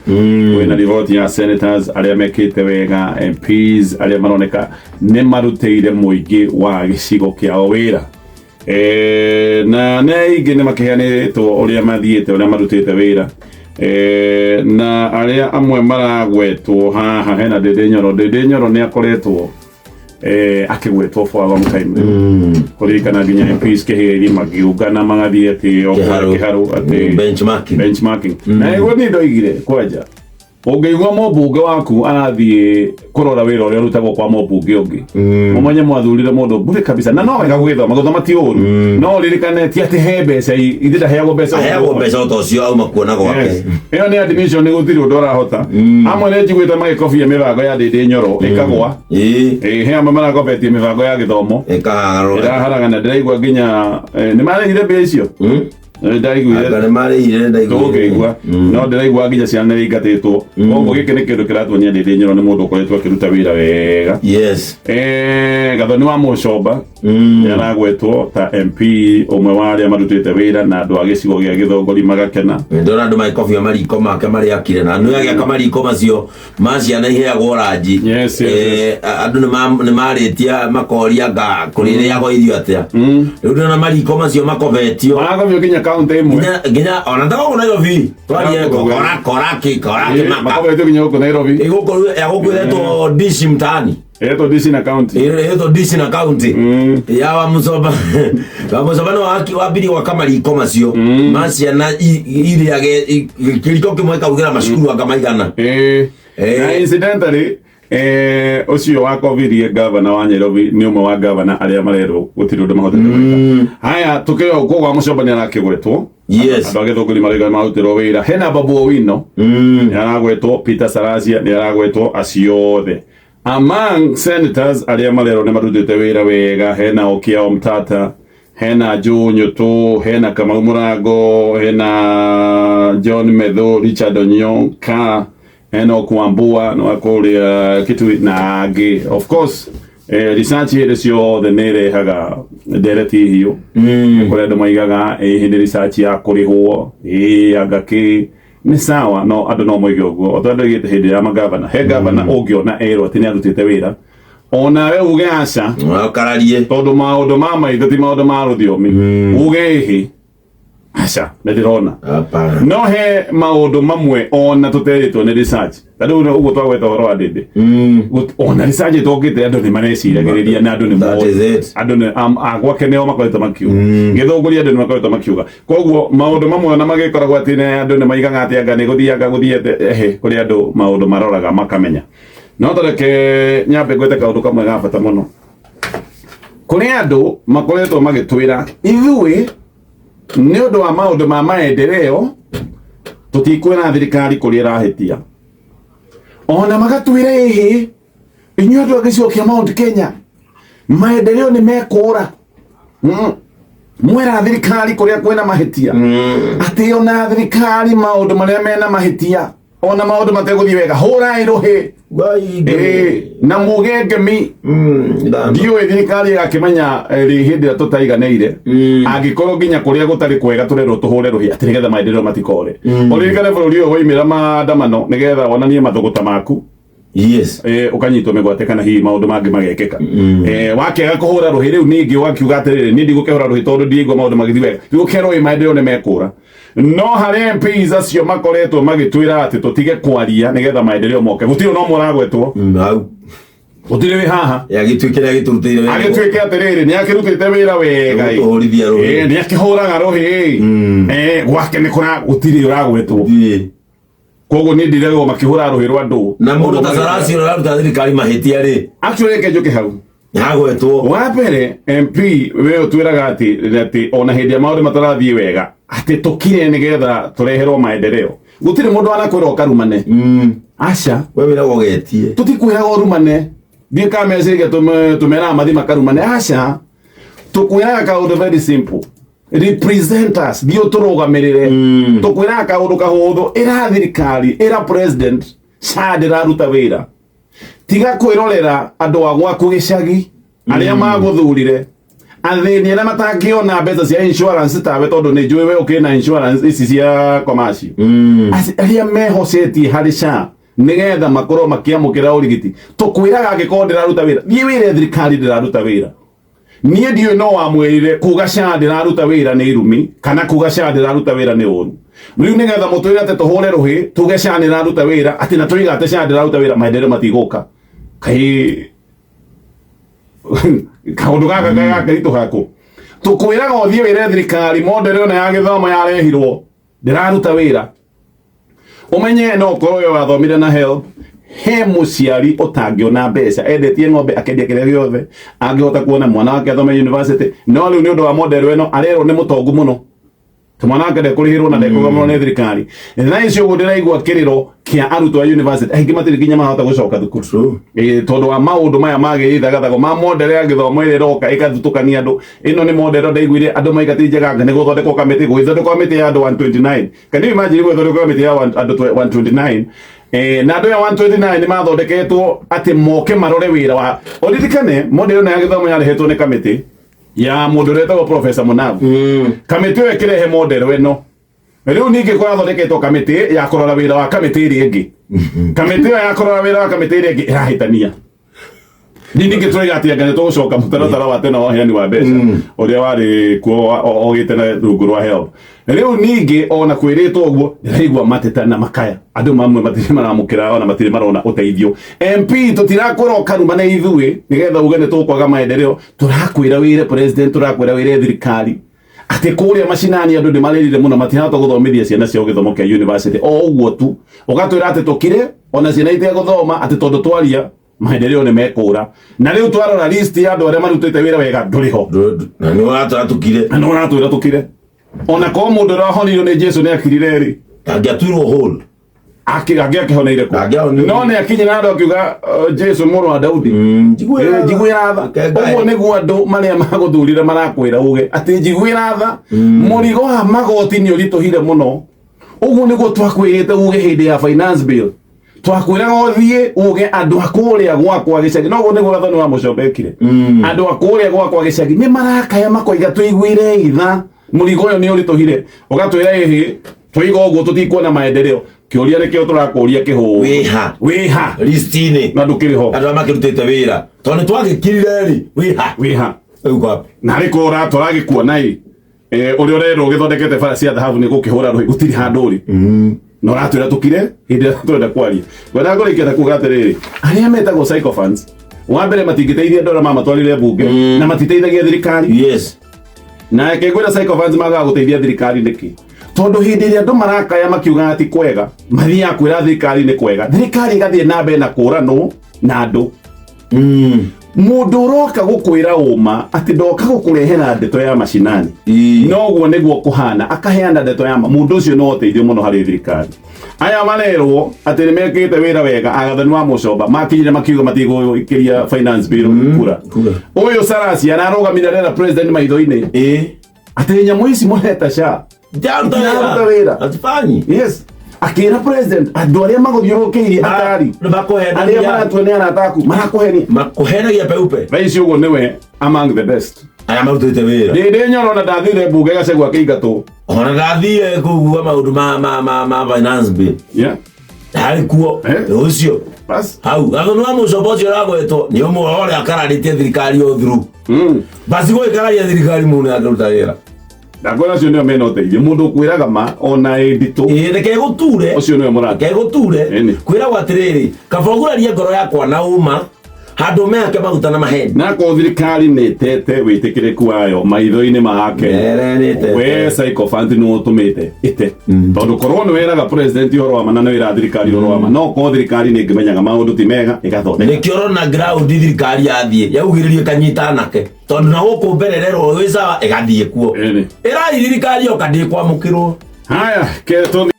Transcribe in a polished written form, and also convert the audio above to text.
Kwĩna riboti ya senators arĩa mekĩte wega, MPs arĩa maroneka nĩ marutĩire mũingĩ wa gĩcigo kĩao wĩra. Na nĩ aingĩ nĩ makĩheanĩtwo ũrĩa mathiĩte, ũrĩa marutĩte wĩra. Na arĩa amwe maragwetwo haha hena Ndĩndĩ Nyoro. Ndĩndĩ Nyoro nĩ akoretwo akĩgwetwo for a long time rĩu. Kũririkana nginya MPs kĩhĩri magiũngana magathiĩ atĩ o Kĩharũ. kĩharũ atĩ Benchmarking. Benchmarking. Na nĩguo niĩ ndoigire kwanja ũngĩigua mũmbunge waku arathiĩ kũrora wĩra ũrĩa ũrutagwo kwa mũmbunge ũngĩ, mũmenye mwathurire mũndũ mbure kabisa. Na no wega gwĩthoma, gũthoma ti ũru, no ũririkane ti atĩ he mbeca ithe ndaheagwo mbeca. Aheagwo mbeca o ta ũcio auma kuona gwake. Yes. Ĩyo nĩ admission, nĩ gũtirĩ ũndũ ũrahota. Amwe nĩ njiguĩte magĩkobia mĩbango ya Ndĩndĩ Nyoro ĩkagwa. He amwe marakobetie mĩbango ya gĩthomo Ĩkaharwo. ĩraharagana. Ndĩraigua nginya nĩ marĩhire mbia icio. Ndaiguire. Anga nĩ marĩhire, ndaiguire. Tũgũkĩigua, no ndĩraigua nginya ciana nĩ ingatĩtwo. Koguo gĩkĩ nĩ kĩndũ kĩratuonia Ndĩndĩ Nyoro nĩ mũndũ ũkoretwo akĩruta wĩra wega. Gathoni wa Mũcomba nĩ aragwetwo ta MP ũmwe wa arĩa marutĩte wĩra na andũ a gĩcigo gĩa Gĩthongori magakena. Ndona andũ magĩkobia mariko make marĩa akire, na nĩ agĩaka mariko macio ma ciana iheagwo ranji. Yes. Andũ nĩ marĩtia makoria nga kũrĩrĩagwo irio atĩa. Rĩu ndĩrona mariko macio makobetio. Marakobio nginya kaunti ĩmwe. Nginya ona ndagũkũ Nairobi twarie kora kora ki kora ki maka. Makobetio nginya gũkũ Nairobi. Ĩgũkũ ya gũkũ ĩretwo dishi mtaani. Ĩretwo dishi na kaunti. Ĩretwo dishi na kaunti ya wa Mucoba. Wa Mucoba nĩ wambirie gwaka mariko macio ma ciana irĩage kĩriko kĩmwe ĩkarugĩra macukuru anga maigana. Na incidentally, ũcio wakobirie gavana wa Nairobi nĩ ũmwe wa gavana arĩa marerwo gũtirĩ ũndũ mahotete gwĩka. Haya, tũkĩrĩ o kũu wa Mũcomba nĩ arakĩgwetwo. Andũ a Gĩthũngũri marauga marutĩrwo wĩra. Hena Babu Owino nĩ aragwetwo, Peter Salasya nĩ aragwetwo, acio othe. Among senators arĩa marerwo nĩ marutĩte wĩra wega hena Okiya Omtata, hena Joe Nyutu, hena Kamau Mũrango, hena John Methu, Richard Onyonka, Enoch Wambua nĩ wa kũrĩa Kitui na angĩ. Of course, research hĩndĩ ciothe nĩ ĩrehaga ndereti hiũ. Kũrĩa andũ maigaga ĩĩ nĩ research ya kũrĩhwo, ĩĩ anga kĩ nĩ sawa, no andũ no moige ũguo. O ta andũ oigĩte hĩndĩ ya magavana, he gavana ũngĩona erwo atĩ nĩ arutĩte wĩra, onawe uge aca. Ũkararie. Tondũ maũndũ ma maitho ti maũndũ ma rũthiomi. Uge ĩhĩ, aca, nĩ ndĩrona. Hapana. No he maũndũ mamwe ona tũterĩtwo nĩ research, ta rĩu ũguo twagweta ũhoro wa Ndĩndĩ. Ona research ĩtokĩte, andũ nĩ mareciragĩrĩria na andũ nĩ That moĩ. is it. Andũ nĩ a gwake nĩo makoretwo makiuga. Gĩthũngũri andũ nĩ makoretwo makiuga. Koguo maũndũ mamwe ona magĩkoragwo atĩ nĩ andũ nĩ maigaga atĩ anga nĩ gũthianga gũthiĩte, ehe, kũrĩ andũ maũndũ maroraga makamenya. No tareke nyambe ngwete kaũndũ kamwe ga bata mũno. Kũrĩ andũ makoretwo magĩtwĩra ithuĩ nĩ ũndũ wa maũndũ ma maendeleo tũtikwĩra thirikari kũrĩa ĩrahĩtia. Ona magatwĩra ĩhĩ, inyuĩ andũ a gĩcigo kĩa Mount Kenya maendeleo nĩ mekũra. Mwera thirikari kũrĩa kwĩna mahĩtia, atĩ ona thirikari maũndũ marĩa mena mahĩtia, ona maũndũ mategũthiĩ wega, hũrai rũhĩ. Ngai. Na muge ngemi. Ndiũĩ thirikari ĩgakĩmenya rĩ hĩndĩ ĩrĩa tũtaiganĩire, angĩkorwo nginya kũrĩa gũtarĩ kwega tũrerwo tũhũre rũhĩ atĩ nĩgetha maendeleo matikore. Ũririkane bũrũri ũyũ waimĩra maandamano nĩgetha wonanie mathũgũta maku, ũkanyitwo mĩgwate kana hihi maũndũ mangĩ magekĩka. Wakĩaga kũhũra rũhĩ rĩu ningĩ ũgakiuga atĩrĩrĩ, niĩ ndigũkĩhũra rũhĩ tondũ ndiraigua maũndũ magĩthiĩ wega, rĩu ũkerwo ĩ maendeleo nĩ mekũra. No harĩ MPs acio makoretwo magĩtwĩra atĩ tũtige kwaria nĩgetha maendeleo moke, gũtirĩ no mũragwetwo. Hau. Gũtirĩ wĩ haha. Agĩtuĩke nĩ agĩtũrutĩire wĩra. Agĩtuĩke atĩrĩrĩ, nĩ akĩrutĩte wĩra wega ĩ. Gũtũhũrithia rũhĩ. Nĩ akĩhũraga rũhĩ ĩ. Gwake nĩ kũra gũtirĩ ũragwetwo. Gũtirĩ. Koguo niĩ ndiragwo makĩhũra rũhĩ rwa ndũ. Na mũndũ ta Salasya ũrĩa ũraruta thirikari mahĩtia rĩ? Actually, reke njũke hau. Hagwetwo. Wa mbere, MP we ũtwĩraga atĩ ona hĩndĩ ya maũndũ matarathiĩ wega atĩ tũkire nĩgetha tũreherwo maendeleo. Gũtirĩ mũndũ anakwĩra ũkarumane. Aca. We wĩragwo ũgetie. Tũtikwĩraga ũrumane. Ndiũĩ kana meciria tũmeraga mathiĩ makarumane. Aca. Tũkwĩraga kaũndũ very simple. Represent us, thiĩ ũtũrũgamĩrĩre. Tũkwĩraga kaũndũ kahũthũ, ĩra thirikari, ĩra president SHA ndĩraruta wĩra. Tiga kwĩrorera andũ a gwaku gĩcagi arĩa magũthurire. Athĩni arĩa matangĩona mbeca cia insurance tawe, tondũ nĩ njũĩ we ũkĩrĩ na insurance ici cia commercial, arĩa mehocetie harĩ SHA nĩgetha makorwo makĩamũkĩra ũrigiti, tũkwĩraga angĩkorwo ndĩraruta wĩra, thiĩ wĩre thirikari ndĩraruta wĩra. Niĩ ndiũĩ no wamwĩrire kuga SHA ndĩraruta wĩra nĩ irumi, kana kuga SHA ndĩraruta wĩra nĩ ũru. Rĩu nĩgetha mũtwĩre atĩ tũhũre rũhĩ tuge SHA nĩraruta wĩra, atĩ na tũiga atĩ SHA ndĩraruta wĩra, maendeleo matigũka. Kaĩ kaũndũ gaka gakĩritũha kũ? Tũkwĩraga ũthiĩ wĩre thirikari model ĩno ya gĩthomo yarehirwo ndĩraruta wĩra. Ũmenye no ũkorwo we wathomire na HELB, he mũciari ũtangĩona mbeca, endetie ng'ombe, akendia kĩrĩa gĩothe angĩhota kuona mwana wake athome university, no rĩu nĩ ũndũ wa model ĩno arerwo nĩ mũtongu mũno, mwana wake ndekũrĩhĩrwo na ndekũgamũrwo nĩ thirikari. Thaa ici ũguo ndĩraigua kĩrĩro kĩa arutwo a university, aingĩ matirĩ nginya marahota gũcoka thukuru. True. Ĩĩ, tondũ wa maũndũ maya magĩithagathago ma model ya gĩthomo ĩrĩa ĩroka ĩgathutũkania andũ. Ĩno nĩ model ndaiguire andũ maiga ti njega, nĩ gũthondekwo kamĩtĩ, gũgĩthondekwo kamĩtĩ ya andũ 129. Can you imagine gũgĩthondekwo kamĩtĩ ya andũ 129? Na andũ aya 129 nĩ mathondeketwo atĩ moke marore wĩra wa, ũririkane model ĩno ya gĩthomo yarehetwo nĩ kamĩtĩ ya mũndũ ũrĩa wĩtagwo Professor Munavu. Kamĩtĩ ĩyo ĩkĩrehe model ĩno. Rĩu ningĩ kũrathondeketwo kamĩtĩ ya kũrora wĩra wa kamĩtĩ ĩrĩa ĩngĩ. Kamĩtĩ ĩyo ya kũrora wĩra wa kamĩtĩ ĩrĩa ĩngĩ ĩrahĩtania. Ni ningĩ tũraiga atĩ anga nĩtũgũcoka mũtaratara wa tene wa ũheani wa mbeca ũrĩa warĩ kuo ogĩte na rungu rwa HELB. Rĩu ningĩ ona kwĩrĩtwo ũguo, ndĩraigua mateta na makaya, andũ mamwe matirĩ maramũkĩra ona matirĩ marona ũteithio. MP, tũtirakwĩra ũkaruma nĩ ithuĩ nĩgetha uge nĩ tũkwaga maendeleo. Tũrakwĩra wĩre president, tũrakwĩra wĩre thirikari atĩ kũrĩa macinani andũ nĩ marĩrire mũno, matirahota gũthomithia ciana ciao gĩthomo kĩa university. O ũguo tu ũgatwĩra atĩ tũkire ona ciana itegũthoma, atĩ tondũ twaria maendeleo nĩ mekũra. Na rĩu twarora list ya andũ arĩa marutĩte wĩra wega, ndũrĩ ho. Na nĩ ũratwĩra tũkire. Na nĩ ũratwĩra tũkire, ona korwo mũndũ ũrĩa wahonirio nĩ Jesu nĩ akirire rĩ, Angĩatuirwo hole. Angĩakĩhoneire kũ? Angĩahonire. No nĩ akinyire andũ akiuga, Jesu mũrũ wa Daudi, Njiguĩra tha. Njiguĩra tha." Reke ngae. Ũguo nĩguo andũ marĩa magũthurire marakwĩra uge atĩ njiguĩra tha, mũrigo wa magoti nĩ ũritũhire mũno. Ũguo nĩguo twakwĩrĩte uge hĩndĩ ya finance bill, twakwĩraga ũthiĩ uge andũ a kũrĩa gwakwa gĩcagi. No ũguo nĩguo Gathoni wa Mũcomba ekire. Andũ a kũrĩa gwakwa gĩcagi nĩ marakaya makoiga tũiguire itha, mũrigo ũyũ nĩ ũritũhire. Ũgatwĩra ĩhĩ tũiga ũguo tũtikuona maendeleo. Kĩũria nĩkĩo tũrakũria kĩhũũ. Wĩha? Wĩha? List-inĩ. Na ndũkĩrĩ ho. Andũ arĩa makĩrutĩte wĩra, tondũ nĩ twagĩkirire rĩ, wĩha? Wĩha? Rĩu kwapi? Na arĩ kũra tũragĩkuona ĩ, ũrĩa ũrerwo ũgĩthondekete bara cia thahabu nĩ gũkĩhũra rũhĩ, gũtirĩ handũ ũrĩ, na ũratwĩra tũkire hĩndĩ ĩrĩa tũrenda kwaria. Ngwendaga kũrĩkia na kuga atĩrĩrĩ, arĩa metagwo sycophants, wa mbere matingĩteithia andũ arĩa mamatwarire mbunge, na matiteithagia thirikari. Na reke ngwĩre, sycophants magaga gũteithia thirikari nĩkĩ? Tondũ hĩndĩ ĩrĩa andũ marakaya makiugaga ti kwega, mathiaga kwĩra thirikari nĩ kwega, thirikari ĩgathiĩ na mbere na kũranwo na andũ. Mũndũ ũroka gũkwĩra ũma atĩ ndoka gũkũrehera ndeto ya macinani, noguo nĩguo kũhana, akaheana ndeto ya ma, mũndũ ũcio no ũteithio mũno harĩ thirikari. Aya marerwo atĩ nĩ mekĩte wĩra wega, agathani wa Mũcomba makinyire makiuga matigũikĩria finance bill kura. Kura. Ũyũ Sarasi ararũgamire arera president maitho-inĩ atĩ nyamũ ici mũreta SHA Ndiraruta Ndiraruta wĩra. Hatifanyi. Yes, akĩra president andũ arĩa magũthiũrũrũkĩirie atari arĩa Makũhenagia. maratua nĩ arata aku marakũhenia. Makũhenagia peupe. Thaa ici ũguo nĩwe among the best. Arĩa marutĩte wĩra. Ndĩndĩ Nyoro na ndathire mbunge Gachagua akĩingatwo. Ona ndathire kũigua maũndũ ma finance bill. Harĩ kuo. Ũcio. Bas. Hau Gathoni wa Mũcomba ũcio ũragwetwo nĩ ũmwe wa ũrĩa akararĩtie thirikari o through. Basi gũgĩkararia thirikari mũndũ nĩangĩruta wĩra. Ndakwĩra acio nĩo mena ũteithio, mũndũ ũkwĩraga ma ona ĩ nditũ. Ĩĩ, reke gũture. Ũcio nĩwe mũrata. Reke gũture. Ĩni. Kwĩragwo atĩrĩrĩ, kaba ũgurarie ngoro yakwa na ũma handũ mehake maguta na maheni. Na korwo thirikari nĩ ĩtete wĩtĩkĩrĩku wayo maitho-inĩ ma Akenya, Mere nĩ ĩtete. we sycophant nĩ ũtũmĩte ĩte, tondũ korwo nĩ wĩraga president ũhoro wa ma na nĩ wĩraga thirikari ũhoro wa ma, no korwo thirikari nĩ ĩngĩmenyaga maũndũ ti mega ĩgathondeka. Nĩkĩo ũrona ground thirikari yathiĩ yaugĩrĩrio ĩkanyita anake, tondũ na gũkũ mbere rerwo wĩ sawa ĩgathiĩ kuo. Ĩni. Ĩrai thirikari yoka ndĩkwamũkĩrwo. Haya, ke tũthiĩ.